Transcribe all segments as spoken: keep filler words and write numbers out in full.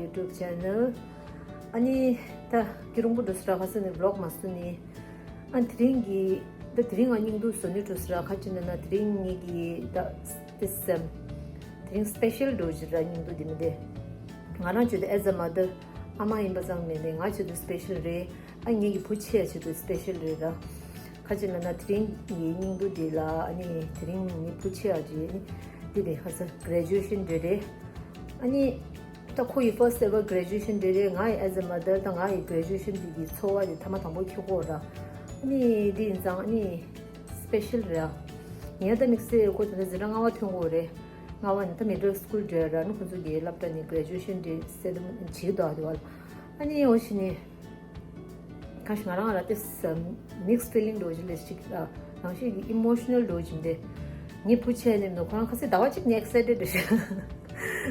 YouTube channel. ཨ་ནི་ད་ཁྱེད་རང་པོ་འགྲོ་སྲིད་ར། ཁ་སང་ནས་vlog མ་བཟོས་ནས། ཨ་དེ་རིང་གི་ད་དེ་རིང་ང་སྙིང་སྡུག་བཟོ་ནས་འགྲོ་སྲིད་ར། ཁ་ཅིག་ན་ན་དེ་རིང་ངེད་ཀྱི་ད་དེ་སེམས་དེ་རིང་special འགྲོ་ཞིག་ར། སྙིང་སྡུག་དེ་མི་དེ་ང་རང་ཆེད་དུ་as a mother ཨ་མ་ཡིན་པ་ཙང་མིན་ཏེ་ང་ཆེད་དུ་special རེད། ཨ་ངེད་ཀྱི་བུ་ཆེ་ཆེད་དུ་special རེད་ར། ཁ་ཅིག་ན་ན་དེ་རིང་ངའི་སྙིང་སྡུག་འདི་ལ། ཨ་ནི་དེ་རིང་ངའི་བུ་ཆེ་ཨ་ཅེ་ནི་འདི་ནས་ཁ་སང་graduation day རེད། ཨ་ནི་ད་ཁོ་ཡི་first ever graduation day རེད། ང་ཡི་as a mother ད་ང་ཡི་graduation day གི་ཚོར་བ་དེ་ཐ་མ་དང་པོ་འཁྱེར་གོ་ར། ཨ་ནི་འདི་ཡིན་ཙང་ཨ་ནི་special རེད། ཨ་ངས་ད་དམིགས་བསལ་ཁོ་ད་ལྟ་འཛིན་གྲྭ་ལྔ་པ་ཐོན་གོ་རེད། ལྔ་པ་ནི་ད་middle school འདྲ་ར། ནི་ཁོ་ཚོ་གི་སློབ་གྲྭ་ནས་graduation day ceremony བྱེད་འདུག་ཨ། དེ་བ་ལ་ཨ་ནི་འོ་ཞིག་ནི། ཁ་ཤས་ང་རང་ལ་དེ་mixed feeling འགྲོ་བཞིན་ལས་ཅིག་རང་བཞིན་གྱི་emotional འགྲོ་བཞིན་དེ། ངའི་བུ་ཆེ་ནས་མི་ཁོ་རང་ཁ་སང་ཟླ་བ་གཅིག་ནས་excited འགྲོ་བཞིན།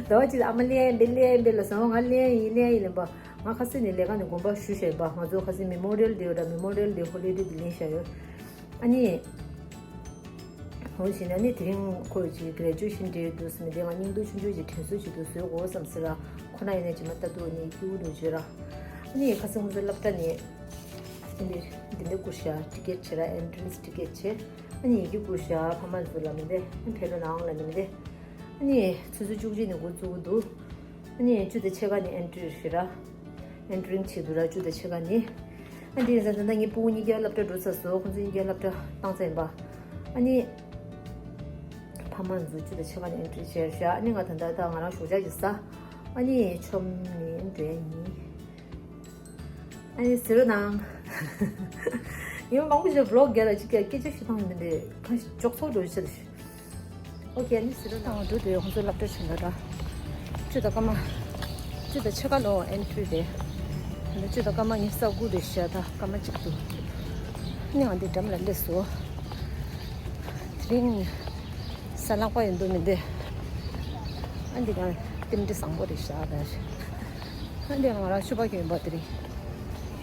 ཟླ་བ་གཅིག་ཨ་མ་ལེན་འབེ་ལེན་འབེ་ལ་སོང་། ང་ལེན་ཡིན་ལེན་ཡིན་ལེན་པ། ང་ཁ་སང་ནས་ལས་ཀ་ནས་དགོངས་པ་ཞུ་བཞག་པ། ང་ཚོ་ཁ་སང་memorial day ཡོད་ར། memorial day holiday དེ་ལེན་བཞག་ཡོད། ཨ་ནི། འོ་བྱས་ན་ནི་དེ་རིང་ཁོ་ཅིག་graduation day འདུག་ཟེར་ནས་དེ་ང་སྙིང་སྡུག་ཆུང་ཆུང་ཅིག་དྲན་གསོ་ཅིག་ཏུ་བཟོས་དགོས་བསམ་ཟེར་ར། ཁོ་ན་ཡིན་ན་ཇི་མ་ལྟ་འདུག་ནས་སྐྱིད་པོ་འདུག་བརྗོད་ར། ཨ་ནི་ཁ་སང་ཁོ་ཚོ་སློབ་གྲྭ་ནས་འདི་འདི་འདི་འདི་བསྐུར་བཞག ticket བྱེད་ར། entrance ticket བྱེད། ཨ་ནི་ཡི་གེ་བསྐུར་བཞག་ཕ་མ་ཚོ་ལ་མི་འདི་ཨ་ཕེབས་རོགས་གནང་ལ་མི་འདི། ཨ་ནི་ཆུ་ཚོད་བཅུ་གཅིག་ནས་འགོ་བཙུགས་འདུག་ཨ་ནི་བཅུ་དང་ཕྱེད་ཀ་ནས་entry བྱེད་ར། entering བྱེད་དུས་ར་བཅུ་དང་ཕྱེད་ཀ་ནས། ཨ་འདི་ཡིན་ཙང་ད་ལྟ་ངའི་སྤུ་གུ་གཉིས་ཀ་སློབ་གྲྭ་འགྲོ་ཚར་སོང་། ཁོང་ཚོ་གཉིས་ཀ་སློབ་གྲྭ་བཏང་ཚར་ཡིན་པ། ཨ་ནི་ཕ་མ་ཚོ་བཅུ་དང་ཕྱེད་ཀ་ནས་entry བྱས་ཤག་ཨ་ནི་ང་ད་ལྟ་ད་ང་རང་ཞོགས་ཇ་ཅིག་ཟ། ཨ་ནི་ཆོམ་ནས་འགྲོ་ཡ་ཡིན། ཨ་ནི་ཟེར་རོ་ནང་། ཡིན་མང་པོ་ཞིག་vlog རྒྱག་ལ་ཅིག་སྐད་ཆ་ཞིག་བཏང་མི་འདྲ་ཁ་ཅོག་ཚོགས་འགྲོ་ཆེ། ཨོ་ཁེ། ཨ་ནི་ཟེར་རོ་ནང་འགྲོ་དུས་ཁོང་ཚོའི་སློབ་གྲྭ་ཆེན་པོ་ར། བཅུ་དང་སྐར་མ། བཅུ་དང་ཕྱེད་ཀ་ལོ་entry རེད། ཨ་ནི་བཅུ་དང་སྐར་མ་ཉི་ཤུ་རྩ་དགུ་རེད་ཤག་ད་སྐར་མ་གཅིག་ཏུ། ཨ་ནི་ང་འདི་འགྲམ་ལ་སླེབས་སོང་། དེ་རིང་གཟའ་ལྷག་པ་ཡིན་འདུག་མི་འདི། ཨ་འདི་ག་རྟེན་འབྲེལ་བཟང་པོ་རེད་ཤག་ད། ཨ་འདི་ང་རང་ཕྱུ་པ་གྱོན་པ་དེ་རིང་།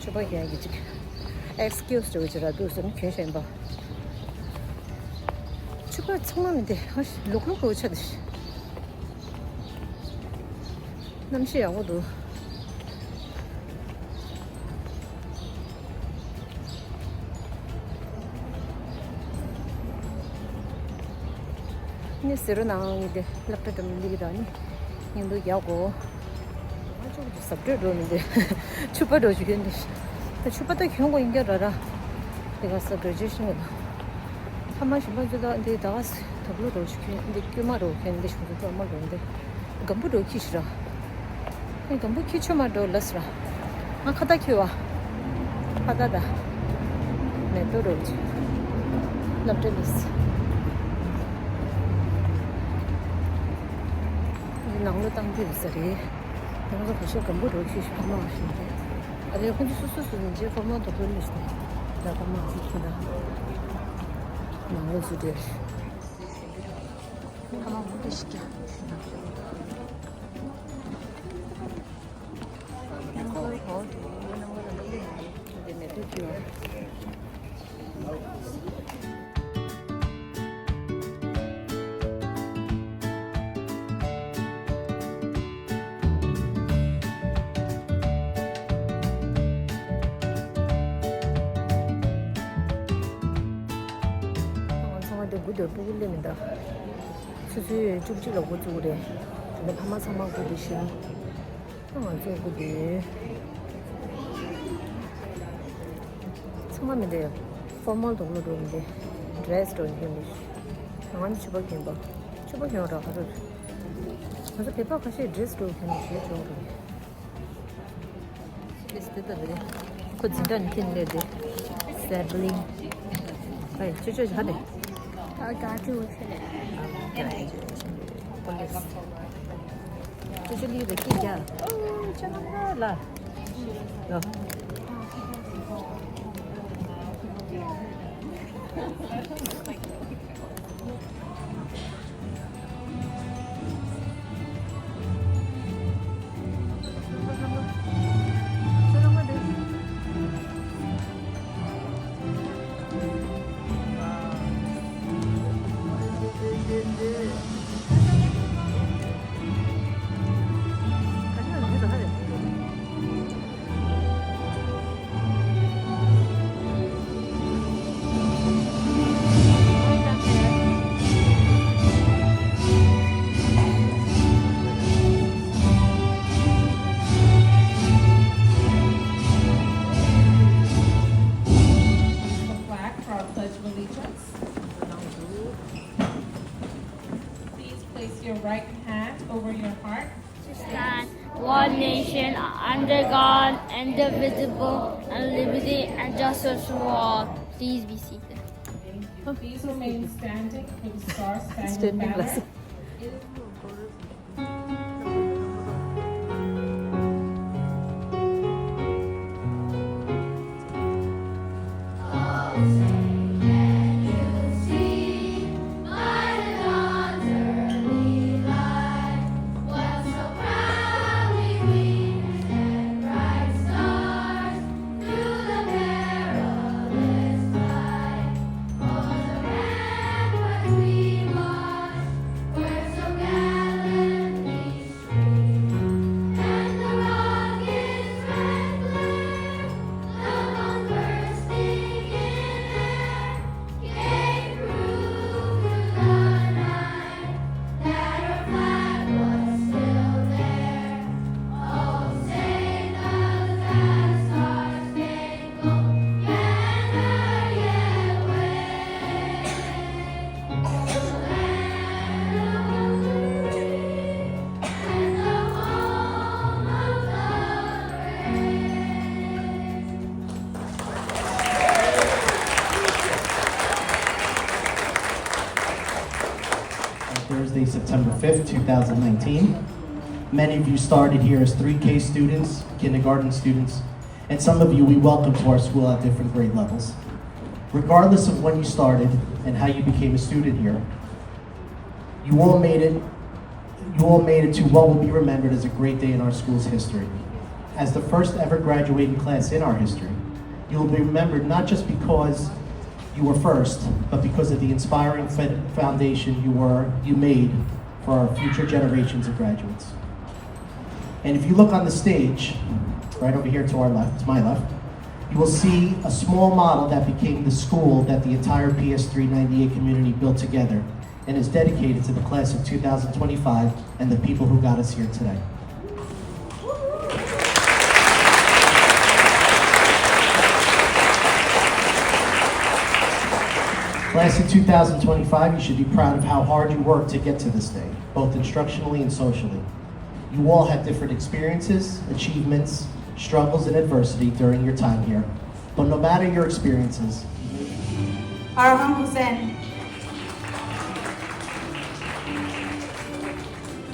ཕྱུ་པ་གྱོན་གྱི་ཅིག excuse འདྲ་བོ་ཅིག་ར་འདུག་ཟེར་ནས་གྱོན་བཞག་ཡིན་པ། ཕྱུ་པ་ཚང་མ་མི་འདི་ཨ་ལུག་ལུག་རོ་ཆགས་འདི། གནམ་གཤིས་ཡག་པོ་འདུག་ནི་ཟེར་རོ་ནང་ངི་དེ་སློབ་གྲྭ་འགྲམ་འདི་གི་དང་ནི་སྙིང་སྡུག་རྒྱག་གོ། ང་ཅོག་ཅིག་ཟབ་སྤྲོས་འགྲོ་མི་འདུག་ཕྱུ་པ་འགྲོ་ཞུ་མཁན་འདི། ད་ཕྱུ་པ་ད་གྱོན་དགོས་ཡིན་རྒྱུ་ར་ར། དེ་ག་ས་graduation གི་ད། ཕ་མ་གཞན་པ་ཚོ་ད་འདི་ད་ག་ས་དོག་ལོ་འགྲོ་ཞུ་མཁན་འདི་དཀྱུས་མ་འགྲོ་མཁན་འདི་གཞུང་ཚོ་དཀྱུས་མ་འགྲོ་འདི། སྒམ་པོ་འགྲོ་ཁྱི་ཞིག་ར། ཨེ་སྒམ་པོ་ཁྱི་ཆོ་མ་འགྲོ་ལ་ཟེར་ར། ང་ཁ་བཏགས་ཁྱི་བ། ཁ་བཏགས་ད། མེ་ཏོག་རོལ་ཅིག་སློབ་གྲྭ་ལུས། ནང་ལོ་བཏང་རྒྱུ་ཡོད་ས་རེད། ང་ཚོ་ག་ཤེད་སྒམ་པོ་འགྲོ་ཤེས་ཤིག་ཕ་མ་བ་ཞིག་རེད། ཨ་རེ་ཁོང་ཚོ་སོ་སོ་སོ་ནས་རྗེས་ཕོ་མོ་དོ་ཁོར་ལུས་ཤིག་ད་ཕ་མ་ཚོ་ཁྱི་ད། ནང་ལོ་སུ་དེར། ཕ་མ་མུ་མཐུད་ཤིག་ཀྱང་། ཚང་མ་དེ་དགུ་དེ་སྤུ་གུ་སླེབས་མི་འདུག་ཆུ་ཚོད་བཅུ་གཅིག་ལ་འགོ་བཙུགས་རེད། དེ་ནས་ཕ་མ་ཚང་མ་སྒུག་བསྡད་ཤག་ང་ཚོ་སྒུག་བསྡད་ཡོད། ཚང་མ་མི་འདུག formal དུ་ལོ་འགྲོ་མི་འདུག dress འགྲོ་ཡོད་མི་འདུག་ང་ནི་ཕྱུ་པ་གྱོན་པ། ཕྱུ་པ་གྱོན་ར་ག་རེ་རེད། ང་ཚོ་བོད་པ་ཁ་ཤས་dress འགྲོ་གྱོན་ནས་ཞེས་འགྲོ་རེད། ལིས་དེ་ལྟ་རེད། ཁོ་འཛིན་གྲྭ་ནས་ཁྱེར་སླེབས་ཏེ། སེབ་ལིང་། ཨེ་ཅོ་ཅོ་ཇ་དེ། ཨ་ད་ཅོ་ཅོ་ལིས། ཅོ་ཅོ་ལིས་དེ་ཁྱི་རྒྱ། ཨོ་ཅོ་ལ་ལ། ལ། Right hand over your heart. Stand, one nation, under God, indivisible, and liberty and justice for all. Please be seated. Thank you. Please remain standing for the Star Spangled Banner. Thursday, September fifth, two thousand nineteen. Many of you started here as three K students, kindergarten students, and some of you we welcome to our school at different grade levels. Regardless of when you started and how you became a student here, you all made it you all made it to what will be remembered as a great day in our school's history. As the first ever graduating class in our history, you will be remembered not just because you were first, but because of the inspiring fed- foundation you were you made for our future generations of graduates. And if you look on the stage, right over here to our left, to my left, you will see a small model that became the school that the entire P S three ninety-eight community built together and is dedicated to the class of two thousand twenty-five and the people who got us here today. Class of two thousand twenty-five, you should be proud of how hard you worked to get to this day, both instructionally and socially. You all had different experiences, achievements, struggles, and adversity during your time here. But no matter your experiences, Arham Hussain,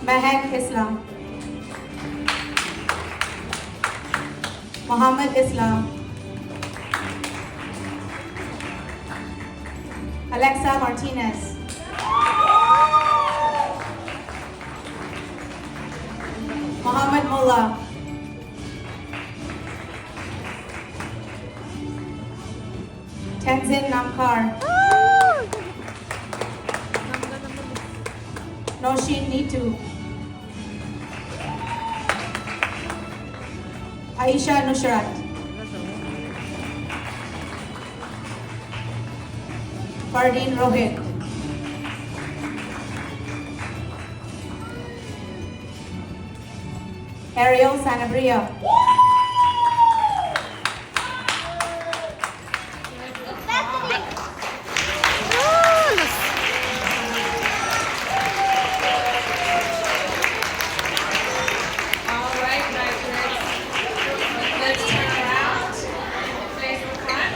Mahek Islam, Muhammad Islam, Alexa Martinez, Muhammad Mullah, Tenzin Namkar, Noshin Nitu, Aisha Nusrat, Fardeen Rohit, Ariel Sanabria. All right, graduates. Let's turn around. Face the front.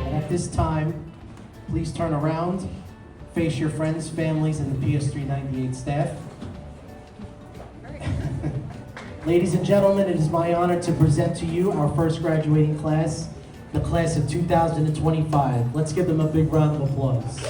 And at this time, please turn around, face your friends, families, and the P S three ninety-eight staff. Ladies and gentlemen, it is my honor to present to you our first graduating class, the class of two thousand twenty-five. Let's give them a big round of applause.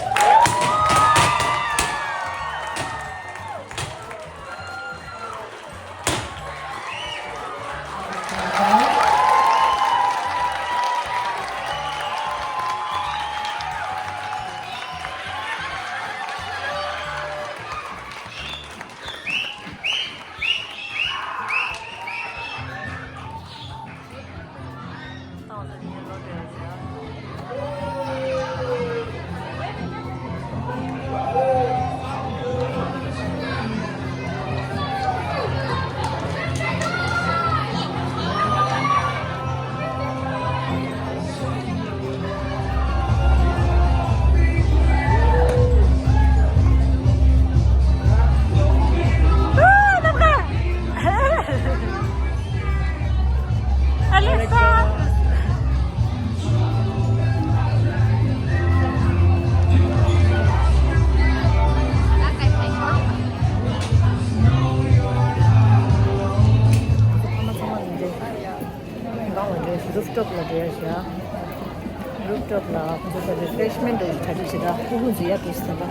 ལ་ཁོང་ཚོ་ད་རི་ཕེ་རེཤ་མེན་ཊི་འདྲ་ཞིག་གྲ་སྒྲིག་བྱེད་ད། ཕྲུ་གུ་ཚོ་ཡར་འགྲོ་ཤི་ཟེར་ད། ད་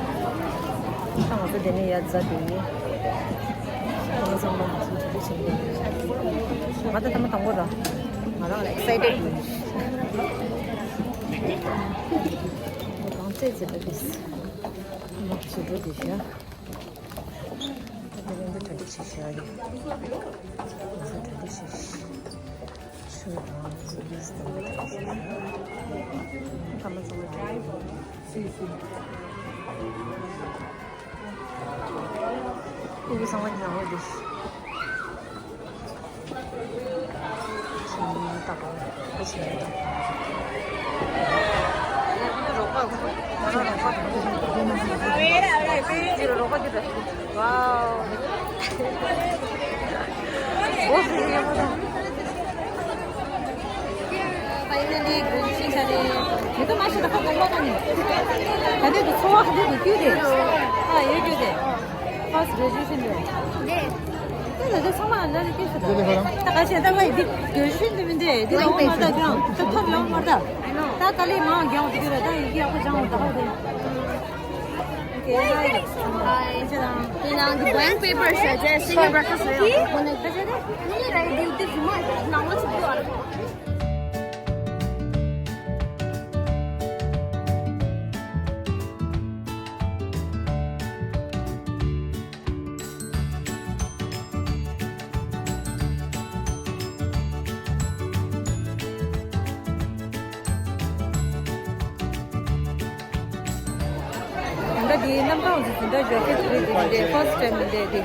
ང་ཚོ་དེ་ནས་ཡར་འཛེགས་འགྲོ་ཡིན། ཁོང་ཚང་མ་ང་ཚོ་གྲ་སྒྲིག་བྱེད་ཀྱི་ཡོད། ང་ད་ཐ་མ་དང་པོ་ར། ང་རང་ལ་ཨེག་སའི་ཊེཌ་ཡིན། གང་ཚེ་ཚེ་ད་དེ་མ་ཞེ་དྲག་དེ་ཤ། ད་དེ་རིང་གྲ་སྒྲིག་བྱེད་ཤ་རེད། ང་ཚོ་གྲ་སྒྲིག་བྱེད་ཤ། ཆུ་དང་ལིས་དང་གྲ་སྒྲིག་བྱེད་ཤ། ཐ་མ་ཚང་མ་གྲ་སྒྲིག་སི་སི། ཕྲུ་གུ་ཚང་མ་ཉལ་བ་རེད། Finally, graduation བྱས་ནས་མི་ཚོ་མ་ཤི་ད་ཁ་གོང་མ་ཁ་ནས་ད་དེ་དུ་འཚོ་བ་ག་དེ་དུ་བསྐྱུར་ཏེ། ཨ་ཡོད་རྒྱུ་དེ། First graduation རེད། དེ་ལ་དེ་ཚང་མ་ལ་ལ་སྐྱེས་སུ་ད་ག་ཤེད་ད་ལ་ཡི་དེ་graduation དེ་མིན་ཏེ་དེ་ལ་འོང་མ་ད་ཀྱང་ད་ཐོབ་ཡོང་མ་ད། ད་དཀའ་ལས་མང་རྒྱག་འོང་དུས་ད་ཡི་གེ་ཡག་པོ་སྦྱང་འོང་ད་ཧོ་དེ། Okay, hi. Hi. དེ་ནང་གི་blank paper བྱས་རྗེས་senior breakfast རེད། ཁོ་ནས་ཁ་ཆེ་རེད། ངས་ར་ཡི་དེ་དེ་རི་མ་ནང་ལ་ཆུ་བླུགས་ཨ། ད་ལྟ་འདིའི་རྣམ་གྲངས་ཚོ་འཛིན་གྲྭ་བཞི་fifth grade དེ་མི་འདྲ། First time མི་འདྲ། དེ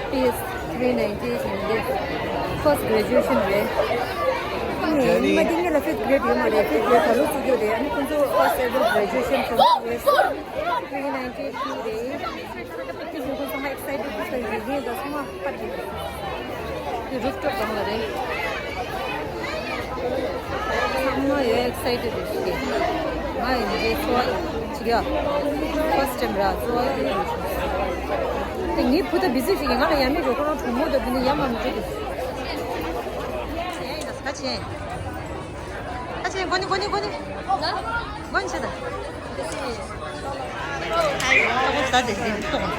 P S three ninety མི་འདྲ། First graduation རེད། ཨ་ནི་ཉི་མ་འདི་གཉིས་ལ་fifth grade ཡོད་མ་རེད། Fifth grade ད་ལོ་བཙུགས་རྒྱུ་རེད། ཨ་ནི་ཁོང་ཚོ་first ever graduation from P S three ninety two རེད། ཁྱེད་ཚོ་ཚང་མ་excited དུ་ཚོ་ཡིན་ཡིན་ད་ཚང་མ་པར་གྱི་དེ་rooftop སྒང་ལ་རེད། ཚང་མ་ཡོད་excited དུ་ཞིག་ང་ཡིན་རྗེས་འཚོ་བ་ཅིག་ཡ། First time ར་འཚོ་བ་ཡིན་རུ་ཆུང་དེ་ངའི་བུ་ད་busy ཞིག་ཡིན། ང་ལ་ཡ་མི་འགྲོ་ཁོ་རང་གྲོགས་མོ་ད་འདི་ནི་ཡ་མ་མི་འགྲོ་དུ་ཡ་ཡིན་ད་ས་ཆེན། ཨ་ཅེ། གོ་ནི་གོ་ནི་གོ་ནི། གོ་ནི་ཆེ་ད། ཨ་ཁོ་ཟ་དེ་ཟིན་ཏོང་།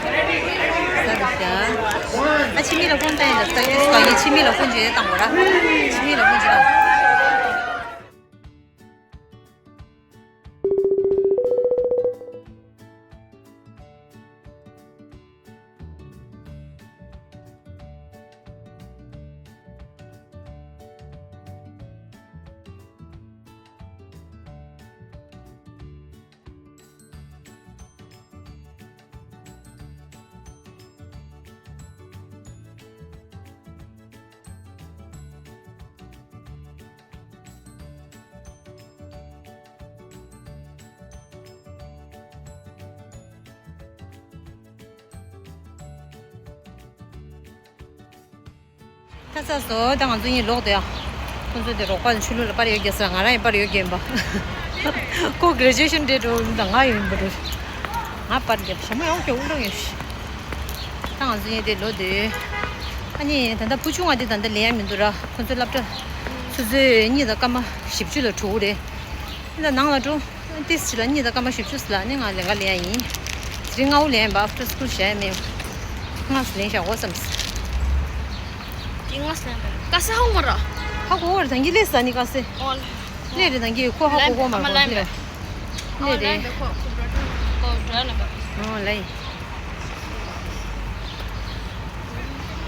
ཟ་དེ་ཟ། ཨ་ཕྱི་མི་ལ་ཕོན་བཏང་ཡིན་ད་ས་ཡིན་ས་ཡིན། ཕྱི་མི་ལ་ཕོན་བྱས་བཏང་གོ་ར། ཕྱི་མི་ལ་ཕོན་བྱས་བཏང་། ད་ཚ་སོ་ད་ང་ཚོ་གཉིས་ལོག་དེ་ཡ། ཁོང་ཚོ་དེ་རོགས་པ་ཆུ་ལུད་ལ་པར་ཡོད་རྒྱུ་ས། ང་རང་ཡང་པར་ཡོད་རྒྱུ་ཡིན་པ། ཁོ་graduation day འགྲོ་ཡིན་ད་ང་ཡོད་ཡིན་པ་འགྲོ། ང་པར་རྒྱབ་ཞྭ་མོ་ཡང་ཀྱང་དབུགས་ལོག་ཡོད་ཤི། ད་ང་ཚོ་གཉིས་དེ་ལོག་དེ། ཨ་ནི་ད་ལྟ་བུ་ཆུང་བ་དེ་ད་ལྟ་ལེན་ཡ་མི་འདུག་ར། ཁོང་ཚོ་སློབ་གྲྭ་ཆུ་ཚོད་གཉིས་དང་སྐར་མ་བཞི་བཅུ་ལ་གྲོལ་གི་རེད། ད་ནང་ལ་འགྲོ། ཏིས་ཅི་ལ་གཉིས་དང་སྐར་མ་བཞི་བཅུ་ལ་ནི་ང་ལས་ཀ་ལེན་ཡ་ཡིན། དེ་རིང་སྔ་པོ་ལེན་པ། after school བྱས་མེད། སྔ་ས་ལེན་བཞག་གོ་བསམ། དེ་སྔ་ས་ལེན་པ་དཀའ་ས་ཧ་གོ་མ་ར། ཧ་གོ་བར་ད་གི་ལས་ས་ནི་དཀའ་ས། ཨོ་ལེ། ལས་རེད་ད་གི་ཁོ་ཧ་གོ་གོ་མ་ར་ལས། ལས་རེད། ཨོ་ལེ།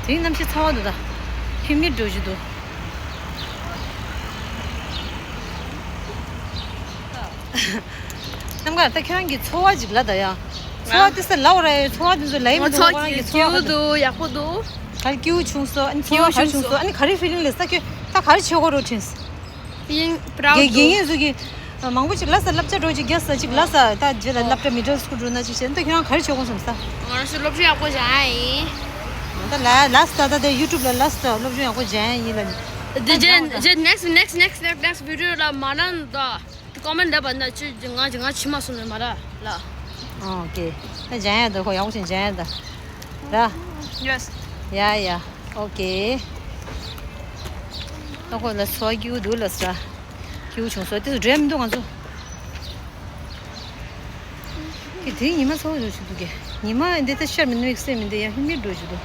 དེ་རྣམ་ཤེས་ཚ་བ་འདུག་ད། ཕི་མི་འགྲོ་བཞིན་འདུག་རྣམ་དཀར་ད་ཁྱེད་རང་གི་ཚོར་བ་ཅིག་ལབ་ད་ཡ། ཚོར་བ་དེ་ས་ལབ་ར་ཡ། ཚོར་བ་དེ་ཚོ་ལབ་ཡིན་མི་འདུག་ཁོ་རང་གི་ཚོར་བ་ག་འདུག་ཡག་པོ་འདུག་ག་རེ་སྐྱིད་པོ་བྱུང་སོང་། ཨ་ནི་ཚོར་བ་ག་རེ་བྱུང་སོང་། ཨ་ནི་ག་རེ་feeling ལས་ས་ཁྱོད་ད་ག་རེ་བྱེད་དགོས་རོ་དྲན། དགེ་དགེ་རྒན་ཚོ་གི་མང་པོ་ཅིག་ལབ་ས། བསླབ་བྱ་འགྲོ་ཅིག་རྒྱག་ས་ཅིག་ལབ་ས། ད་རྗེས་ལ་སློབ་གྲྭ་middle school འགྲོ་ན་ཅིག་བྱས་ད་ཁྱོད་རང་ག་རེ་བྱེད་དགོས་བསམ་ས། ང་རང་ཚོ་སློབ་སྦྱོང་ཡག་པོ་སྦྱང་ཡ་ཡིན། ད་ལ་ལ་ས་ད་ད་ད་YouTube ལ་ལ་ས་ད་སློབ་སྦྱོང་ཡག་པོ་སྦྱང་ཡ་ཡིན་ལ། རྗེས་རྗེས་next next next next next video ལ་མ་ན་ད། Comment ལབ་པ་ན་ཅི་ང་ང་ཕྱི་མ་སོང་ནས་མ་ར་ལ། ཨོ་ཀེ། ད་སྦྱང་ཡ་ད་ཁོ་ཡག་པོ་ཞིག་སྦྱང་ཡ་ད། ར། Yes. ཡ་ཡ། ཨོ་ཀེ། ད་ཁོ་ལ་སོ་སྐྱིད་པོ་འདུག་ལ་ས། སྐྱིད་པོ་བྱུང་སོ། དེ་ཚོ་འགྲོ་ཡ་མི་འདུག་ང་ཚོ། ཀྱི་དེ་ཉི་མ་ཚ་བོ་འགྲོ་བཞིན་འདུག་གི། ཉི་མ་འདི་ལྟ་ཤར་མི་ནུས་སེ་མི་འདི་ཡ་ཧི་མི་འགྲོ་བཞིན་འདུག་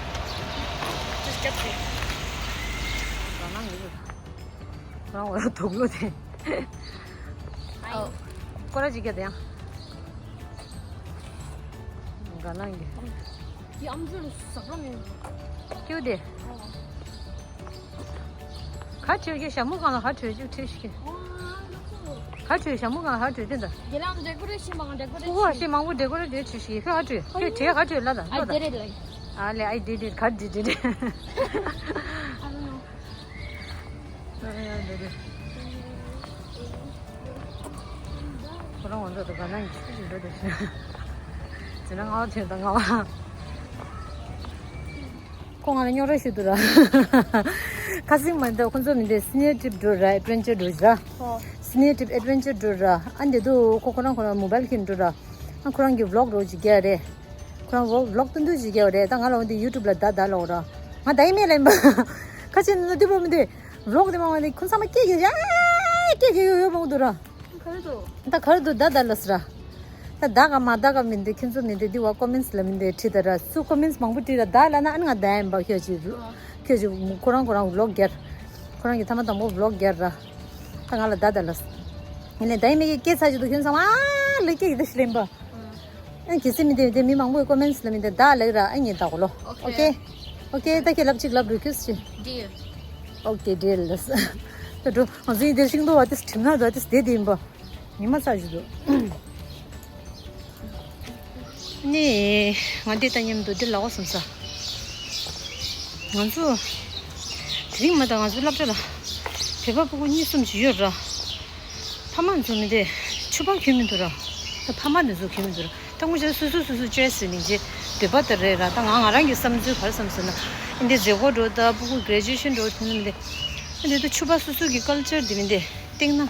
རང་འོ་དུག་ལོ་དེ། ཨོ། ཀོ་ར་ཅིག་ག་དེ་ཡང་། ག་ལང་གི། ཡ་ཨམ་ཅོག་ལ་ཟག་པ་མེད། ཀྱུ་དེ། ཨོ། ག་བྲོས་ཀྱི་ཞྭ་མོ་གང་ལ་ག་བྲོས་ཀྱི་ཁྲིད་ཤིག་ཨོ། ག་བྲོས་ཞྭ་མོ་གང་ལ་ག་བྲོས་དེ་འདྲ། དེ་ལ་འདྲེ་ཀོ་རེ་ཤི་མང་འདྲེ་ཀོ་རེ་ཤི། ཨོ་ཤི་མང་པོ་འདྲེ་ཀོ་རེ་འདྲེ་ཆུ་ཤི་ཁ་བྲོས་ཁ་བྲོས་ལ་ད། I did it, like. ཨ་ལེ། I did it. ག་འདྲེ་འདྲེ་འདྲེ། I don't know. ཁོ་རང་ང་ཚོ་དང་ག་ན་ཡིན་ཅི་འགྲོ་འདུག་ཟེར་ན་ང་བ་དེ་དང་ང་བ། ཁོ་ང་ལ་རྙོག་དྲ་ཞུ་འདུག་ར། ཁ་སིང་མ་འདུག་ཁོ་ཚོ་མི་འདུག་སི་ནི་ཊི་རིབ་འགྲོ་ར། ཨེ་ཌི་ཝེན་ཅར་འགྲོ་ར། ཨོ། སི་ནི་ཊི་རིབ་ཨེ་ཌི་ཝེན་ཅར་འགྲོ་ར། ཨ་འདི་དུ་ཁོ་ཁོ་རང་ཁོ་རང་མོ་བལ་ཁྱེར་འགྲོ་ར། ཨ་ཁོ་རང་གི་བི་ལོག་རོ་ཅིག་རྒྱག་རེད། ཁོ་རང་བི་ལོག་བི་ལོག་སྟོན་དུས་ཅིག་རྒྱག་རེད། ད་ང་ལ་འོན་ཏེ་ཡུ་ཊུབ་ལ་ད་ད་ལོག་ར། ང་ད་ཡིན་མེད་ལ་ཡིན་པ། ཁ་ཆེ་ནི་དུས་པོ་མི་འདུག་བི་ལོག་དེ་མ་འོན་ཏེ་ཁོ་ཚང་མ་སྐད་ཀྱི་ཡ་སྐད་ཀྱི་ཡོ་ཡོ་མང་འདུག་ར། ག་རེ་འདུག་ད་ག་རེ་འདུག་ད་ད་ལ་སི་ར། ད་ད་ག་མ་ད་ག་མི་འདུག་ཁྱེད་ཚོ་མི་འདུག་འདི་བ་ཀོ་མེན་སི་ལ་མི་འདུག་བྲིས་ད་ར། སུ་ཀོ་མེན་སི་མང་པོ་བྲིས་ར་ད་ལ་ན་ཨ་ནི་ང་ད་ཡིན་པ། ཁྱོད་ཅིག་ཁྱོད་ཅིག་ཁོ་རང་ཁོ་རང་བི་ལོག་རྒྱག་ཁོ་རང་གི་ཐ་མ་དང་པོ་བི་ལོག་རྒྱག་ར། ད་ང་ལ་ད་ད་ལ་སི། ཡིན་ནའི་ད་ཡིན་མེད་ཀྱི་སྐད་ཆ་ཅིག་འདུག་ཁྱོད་ཚང་མ་ཨ་ལ་སྐད་ཀྱི་ད་ཤི་ལེན་པ། ཨ་གལ་སྲིད་མི་དེ་དེ་མི་མང་པོའི་ཀོ་མེན་སི་ལ་མི་དེ་བདག་ལེགས་ར། ཨ་ཉིད་བདག་གོ་ལོ། ཨོ་ཁེ། ཨོ་ཁེ། ཨོ་ཁེ། ད་ཁྱེད་ལབ་ཅིག་ལབ་རུ་ཁྱོད་ཅི། ཌིལ། ཨོ་ཁེ། ཌིལ་ལ་སི། ད་འགྲོ། ང་ཚོ་ཡིན་དེ་ཤིང་ཏོག་བ་དེ་ཁྲིམས་ན་འགྲོ་དེ་བསྡད་དེ་ཡིན་པ། ཉི་མ་ཚ་ཞིག་འདུག་ནི། ང་འདི་ལྟ་མཉམ་དུ་འདི་ལ་འོ་བསམ་ས། ང་ཚོ། དེ་རིང་མ་ད་ང་ཚོ་སློབ་གྲྭ་ལ། བོད་པ་ཕྲུ་གུ་གཉིས་གསུམ་ཞིག་ཡོད་ར། ཕ་མ་ཚོ་མི་འདི་ཕྱུ་པ་གྱོན་མི་འདུག་ར། ད་ཕ་མ་འདི་ཚོ་གྱོན་མི་འདུག་ར། ད་ངོ་ཤེས་སོ་སོ་སོ་སོ་ཅོའི་སི་ནི་ཅེ་འདོད་པ་ལྟར་རེད་ར། ད་ང་ང་རང་གི་བསམ་ཚུལ་ག་རེ་བསམ་ཟེར་ན། འདི་མཛད་སྒོ་འགྲོ་ད་ཕྲུ་གུ་གྷི་རེ་ཇུ་ཨེ་ཤན་འགྲོ་དེ་ནི་མི་འདི། འདི་ད་ཕྱུ་པ་སོ་སོ་གི་ཀལ་ཅར་འདི་མི་འདི་སྟེང་ན།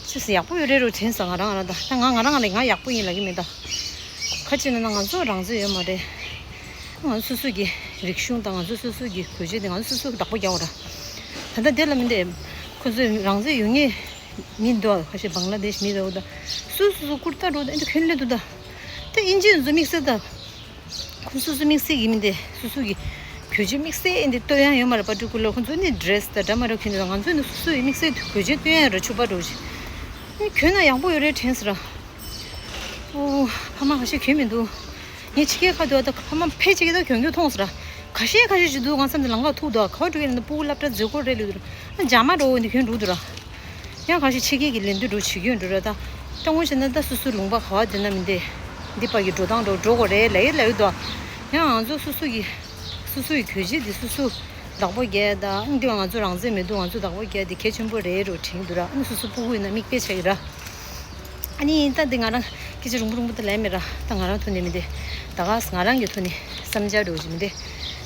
ཅི་ཟེར་ཡག་པོ་ཡོད་རེད་རོ་དྲན་ས། ང་རང་ང་རང་ད་ད་ང་ང་རང་ང་རེད། ང་ཡག་པོ་ཡིན་ལབ་ཀྱི་མེད་ད། ཁ་ཅིག་ན་ན་ང་ཚོ་རང་བཙན་ཡོད་མ་རེད། ང་ཚོ་སོ་སོ་གི་རིག་གཞུང་དང་ང་ཚོ་སོ་སོ་གི་གོས་ཆས་དེ་ང་ཚོ་སོ་སོ་གི་བདག་པོ་རྒྱག་པ་ར། ད་ལྟ་དེ་ལ་མི་འདེ། ཁོ་ཚོས་རང་བཙན་ཡོད་ངེས་མི་འདུག་ཁ་ཤས་བང་ལ་དེཤ་མི་འདུག་ད་སོ་སོ་སོ་ཀུར་ཏ་འགྲོ་ད་འདི་གྱོན་ལེ་འདུག་ད་ད་ཨིན་ཇི་ཚོ་དམིགས་བསལ་ད། ཁོ་སོ་སོ་དམིགས་བསལ་གྱི་མི་འདི་སོ་སོ་གི་གོས་ཆེན་དམིགས་བསལ་འདི་སྟོན་ཡ་ཡོད་མ་རེད། པར་ཊི་ཀུ་ལར་ཁོ་ཚོ་ནི་ཌི་རེ་སི་དང་འདྲ་མ་འདྲ་གྱོན་འདུག་ང་ཚོ་ནི་སོ་སོ་ཡི་དམིགས་བསལ་གོས་ཆེན་སྟོན་ཡ་ར་ཕྱུ་པ་འགྲོ་ཞིག་ནི་གྱོན་ན་ཡག་པོ་ཡོད་རེད་དྲན་ཟེར་ར། ཨོ། ཕ་མ་ཁ་ཤས་གྱོན་མི་འདུག་ངས་ཕྱི་རྒྱལ་ཁག་ཏུ་ད་ཕ་མ་ཕལ་ཆེར་གྱིས་ད་གྱོན་གྱོན་མཐོང་ཟེར་ར། ཁ་ཤས་ཁ་ཤས་ཞིག་འདུག་ང་བསམ་ཚེ་ལམ་ཁ་ཐུག་འདུག་ག་བ་འགྲོ་གི་ཡིན་ན་སྤུ་གུ་སློབ་གྲྭ་འཛུལ་སྐོར་རེད་ལུས་འདུག་ཨ་འཇག་མ་འགྲོ་འོ་འདི་གྱོན་འགྲོ་འདུག་ར། ཡང་ཁ་ཤས་ཕྱི་རྒྱལ་གྱི་ལེན་དུས་འགྲོ་བྱེད་ཀྱི་ཡོད་འགྲོ་ར་ད། སྤྲང་བོ་བྱས་ན་ད་སོ་སོའི་ལུང་པ་ག་བ་འདི་ན་མི་འདི། འདི་པ་གི་འགྲོ་སྟངས་འགྲོ་འགྲོ་དགོས་རེད་ལབ་ཡོད་ལབ་ཡོད་དོ། ཡང་ང་ཚོ་སོ་སོ་གི། སོ་སོ་ཡི་གོས་ཆས་འདི་སོ་སོ་བདག་པོ་རྒྱག་ད། ཨང་འདི་ང་ཚོ་རང་བཙན་མི་འདུག་ང་ཚོ་བདག་པོ་རྒྱག་འདི་གལ་ཆེན་པོ་རེད་རོ་དྲན་འདུག་ར། ཨང་སོ་སོ་སྤུ་གུ་ཡིན་ན་མིག་དཔེ་ཆགས་ཀྱི་ར། ཨ་ནི་ད་འདི་ང་རང་སྐད་ཆ་རུང་པོ་རུང་པོ་ད་ལབ་མེད་ར། ད་ང་རང་ཐོག་ནས་མི་འདི། ད་ག་ང་རང་གི་ཐོག་ནས་བསམ་འཆར་འགྲོ་གི་མི་འདི།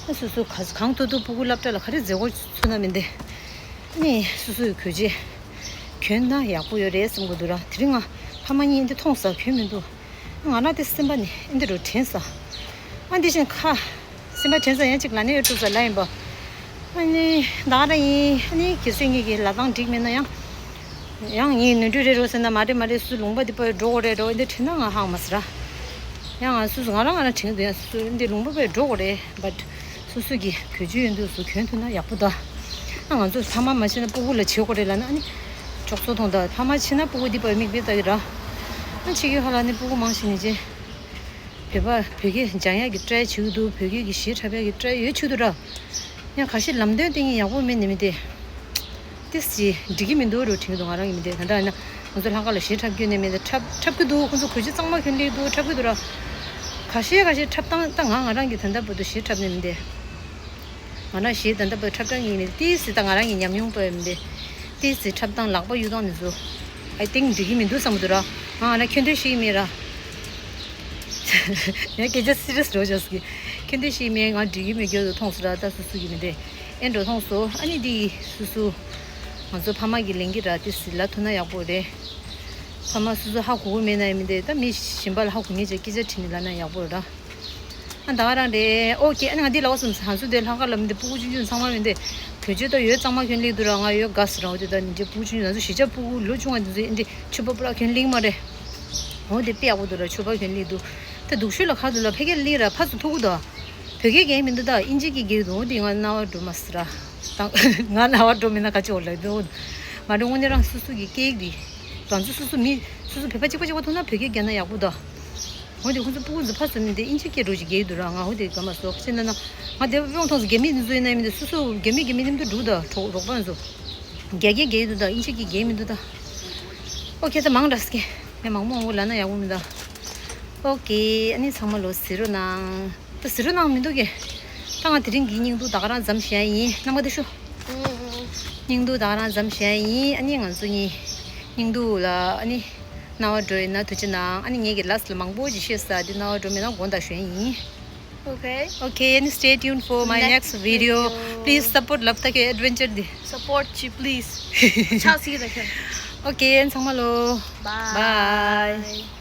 ཨ་སོ་སོ་ག་གང་ཐུབ་ཐུབ་སྤུ་གུ་སློབ་གྲྭ་ལ་ག་རེ་མཛད་སྒོ་ཚུགས་ན་མི་འདི། ཨ་ནི་སོ་སོ་ཡི་གོས་ཆས་གྱོན་ན་ཡག་པོ་ཡོད་རེད་བསམ་གི་འདུག་ར། དེ་རིང་ང་ཕ་མ་གཉིས་འདི་མཐོང་ས་གྱོན་མི་འདུག་ང་རང་དེ་སེམས་པ་ནི་འདི་རུ་དྲན་ས། ཨ་འདི་བཞིན་ཁ། སེམས་པ་དྲན་ས་ཡང་གཅིག་ལ་ནི་ཡོད་འགྲོ་ས་ལ་ཡིན་པ། ཨ་ནི་ད་ག་རང་ཡིན། ཨ་ནི་གལ་སྲིད་ངེད་ཀྱི་ལ་སྟངས་འགྲིག་མེད་ན་ཡང་། ཡང་ངས་ནོར་འཁྲུལ་རེད་རོ་ཟེར་ན་མ་རེད་མ་རེད། སུ་ལུང་པ་འདི་པར་འགྲོ་དགོས་རེད་རོ་འདི་དྲན་ན་ང་ཧང་མ་ཟེར་ར། ཡང་ང་སུ་སུ་ང་རང་ང་རང་དྲན་གི་འདུག་ཡང་སུ་སུ་འདི་ལུང་པ་པར་འགྲོ་དགོས་རེད་བཊ། སོ་སོ་གི་གོས་ཆེན་ཡོད་འདུག་སུ་གྱོན་ཐུབ་ན་ཡག་པོ་ད། ཨ་ང་ཚོ་ཕ་མ་མ་བྱེད་ན་སྤུ་གུ་ལ་བྱེད་དགོས་རེད་ལབ་ན་ཨ་ནི། ཅོག་ཙོ་མཐོང་ད་ཕ་མ་བྱེད་ན་སྤུ་གུ་འདི་པར་མིག་དཔེ་ལྟ་གི་ར། ཨ་ཕྱི་རྒྱལ་ཁག་ལ་ནི་སྤུ་གུ་མང་ཞིག་ནི་ཅེ། བོད་པ་བོད་སྐད་སྦྱང་ཡག་གི་ཊ་རའི་བྱེད་ཀྱི་འདུག་བོད་སྐད་ཀྱི་གཞས་འཁྲབ་ཡག་གི་ཊ་རའི་ཡོད་ཆུག་འདུག་ར། ཡང་ཁ་ཤས་ལམ་སྟོན་སྟེང་ཡག་པོ་མེད་ནི་མི་དེ། ཏིས་ཅི་འགྲིག་གི་མི་འདུག་རོ་དྲན་གྱི་འདུག་ང་རང་གི་མི་དེ་ད་ལྟ་ཡིན་ན་ང་ཚོ་ལྷག་དཀར་ལ་གཞས་འཁྲབ་རྒྱུ་ནི་མི་དེ་འཁྲབ་འཁྲབ་ཀྱི་འདུག་ཁོང་ཚོ་གོས་ཆེན་གཙང་མ་གྱོན་སླེབས་འདུག་འཁྲབ་ཀྱི་འདུག་ར། ཁ་ཤས་ཁ་ཤས་འཁྲབ་སྟངས་ད་ང་ང་རང་གི་ད་ལྟ་བར་དུ་གཞས་འཁྲབ་ནི་མི་དེ། ང་རང་གཞས་ད་ལྟ་བར་འཁྲབ་སྟངས་ཡིན་མི་དེ་ཏིས་ཅི་ད་ང་རང་གི་ཉམས་མྱོང་བར་མི་དེ། ཏིས་ཅི་འཁྲབ་སྟངས་ལག་པ་གཡུག་སྟངས་ནི་ཚོ། I think འགྲིག་གི་མི་འདུག་བསམ་གྱི་འདུག་ར། ང་ང་རང་ཁྱོན་ཐོས་ཤེས་ཀྱི་མེད་ར། ཡང་སྐད་ཆ་སི་རི་ཡས་འགྲོ་ཆོག་ཟེར་གི། ཁྱོད་འདི་ཤེས་མེད་ང་འགྲིག་གི་མེད་རྒྱུ་དུ་མཐོང་སོང་ར། ད་སུ་སུ་གི་མི་འདྲ་ཨེ་འགྲོ་མཐོང་སོང་། ཨ་ནི་འདི་སུ་སུ་ང་ཚོ་ཕ་མ་གི་ལན་གི་ར་དེ་སི་ལ་ཐུག་ན་ཡག་པོ་རེད། ཕ་མ་སུ་སུ་ཧ་གོ་གི་མེད་ན་ཡང་མི་འདྲ་ད་མི་གཞན་པ་ལ་ཧ་གོ་ངེས་ཀྱི་སྐད་ཆ་དྲིས་ནས་ལབ་ན་ཡག་པོ་རེད་ད། ཨ་ད་ག་རང་རེད། ཨོ་ཀེ། ཨ་ནི་ང་འདི་ལ་འོ་སོང་ཧང་སུ་དེ་ལྷག་དཀར་ལ་མི་འདྲ་སྤུ་གུ་ཆུང་ཆུང་ཚང་མ་མི་འདྲ་གོས་ཆེན་ད་ཡོད་གཙང་མ་གྱོན་སླེབས་འདུག་ར། ང་ཡོད་དགའ་སི་ར། འོ་དེ་ད་མི་འདྲ་སྤུ་གུ་ཆུང་ཆུང་ང་ཚོ་གཞིས་ཆགས་སྤུ་གུ་ལོ་ཆུང་བ་འདི་ཚོ་ཨེ་འདྲ་ཕྱུ་པ་པུ་ར་གྱོན་སླེབས་མ་རེད། འོ་དེ་དཔེ་ཡག་པོ་འདུག་ར། ཆོས་པ་གྱོན་སླེབས་འདུག་ད་སྡུག་ཤོས་ལ་ཁ་ཐུག་ལ་ཕ་གིར་སླེབས་ར་ཕར་ཚུར་ཐུག་གི་འདུག་བོད་སྐད་རྒྱག་མི་འདུག་ད་ཨིན་ཇི་སྐད་རྒྱག་འདུག་འོ་དེ་ང་རྣ་བ་འགྲོ་མ་སོང་ར། ད་ང་རྣ་བ་འགྲོ་མིན་ན་ག་ཅི་འོ་ལབ་འདུག་མ་འགྲོ། དངོས་གནས་རང་སོ་སོ་གི་སྐད་རེད། རང་ཚོ་སོ་སོ་མི་སོ་སོ་བོད་པ་གཅིག་པ་གཅིག་པ་མཐོང་ན་བོད་སྐད་རྒྱག་ན་ཡག་པོ་འདུག་འོ་དེ་ཁོང་ཚོ་སྤུ་གུ་ཚོ་ཕར་ཚུར་མི་འདི་ཨིན་ཇི་སྐད་འགྲོ་ཅིག་རྒྱག་གི་འདུག་ར། ང་འོ་དེ་ག་མ་སོགས་ཤེས་ན་ན། ང་དེ་དཔེ་མཐོང་སོང་། རྒྱ་མི་འདི་ཚོ་ཡིན་ན་མི་འདི་སོ་སོ་རྒྱ་མི་རྒྱ་མི་མཉམ་དུ་འགྲོ་འདུག་གྲོགས་རོགས་པ་ཚོ་རྒྱ་སྐད་རྒྱག་གི་འདུག་ད་ཨིན་ཇི་སྐད་རྒྱག་མི་འདུག་ད། ཨོ་ཁེ་ད་མང་དྲགས་ཀྱི་ངས་མང་མོ་འོང་ལབ་ན་ཡག་པོ་མི་འདུག་ཨོ་ཁེ། ཨ་ནི་ཚང་མ་ལོ་གཟིགས་རོགས་གནང་། ད་གཟིགས་རོགས་གནང་མི་འདུག་གི་ད་ང་དེ་རིང་གི་སྙིང་སྡུག་ད་ག་རང་མཚམས་བཞག་ཡིན། རྣམ་པ་ད་ཤོག་སྙིང་སྡུག་ད་ག་རང་མཚམས་བཞག་ཡིན། ཨ་ནི་ང་ཚོ་གཉིས་སྙིང་སྡུག་ལ་ཨ་ནི་རྣ་བ་འགྲོ་ཡིན་ན་ཐུགས་རྗེ་གནང་། ཨ་ནི་ངས་ཀྱི་ལཱསི་ལ་མང་པོ་ཅིག་བཤད་ས་དེ་རྣ་བ་འགྲོ་མེད་ན་དགོངས་དག་ཞུ་ཡིན། Okay. Okay, and stay tuned for my next video. Please support Laptake Adventure དེ། Support ཅིག please. ཆགས་སྲིད་ཀྱི་ད་ཁྱོད། Okay, and ཚང་མ་ལོ། Bye. Bye.